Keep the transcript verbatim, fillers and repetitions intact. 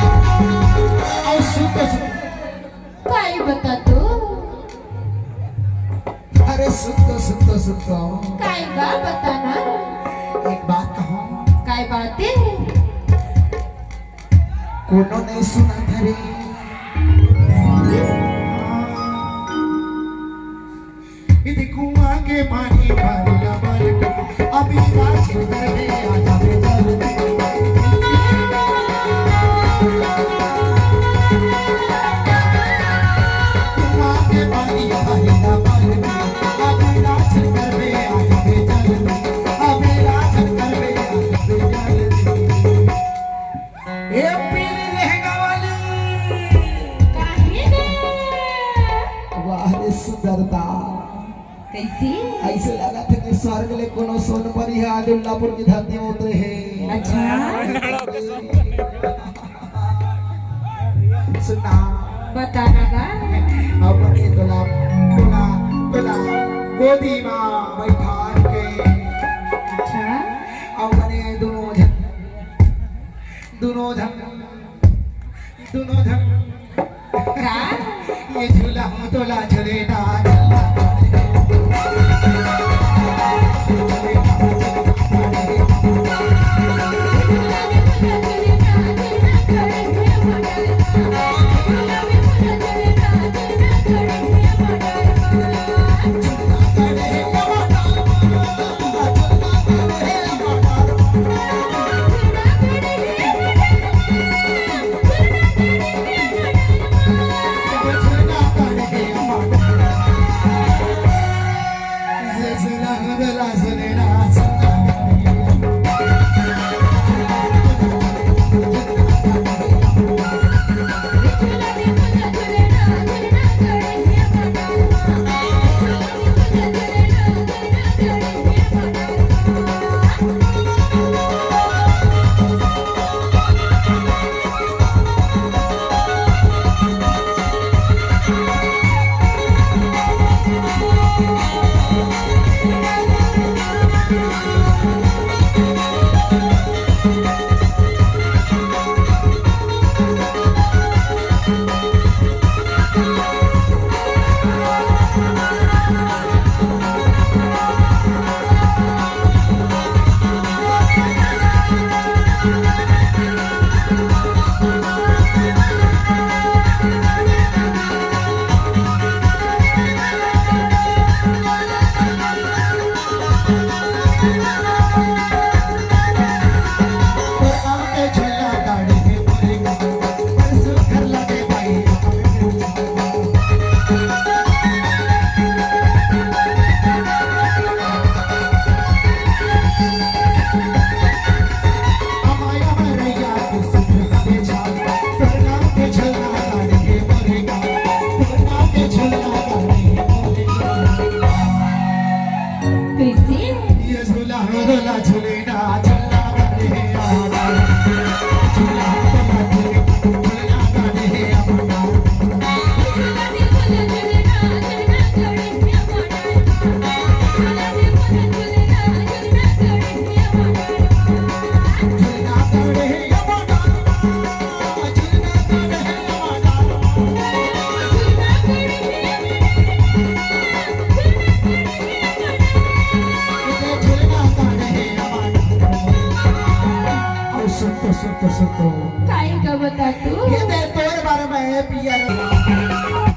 अउ सुन तो सुन। काई बता तू? अरे सुन तो, सुन तो, सुन तो। काई बा बता ना? एक बात कहूँ। काई बात हे? कोनो नहीं सुना था रे। यदि कुआं के पानी भरला बाल्टी, अभी राज करबे आ जाबे जल्दी। कुआं के पानी भरला बाल्टी, अभी राज करबे आ जाबे जल्दी। अभी राज करबे आ जाबे जल्दी। ए पीली लहंगा वाली। काहे रे? वाह रे सुंदरता। कैसे? ऐसे लगत हे कि स्वर्ग ले कोनो सोनपरी ह आज उल्लापुर की धरती में उतरे हे। अच्छा। सुना। बता ना गा। अपने तोला, तोला, तोला गोदी मा बैठा के। अच्छा। अपने दुनों झन, दुनों झन, दुनों झन। का? ये झूला हम तोला झूलेटा।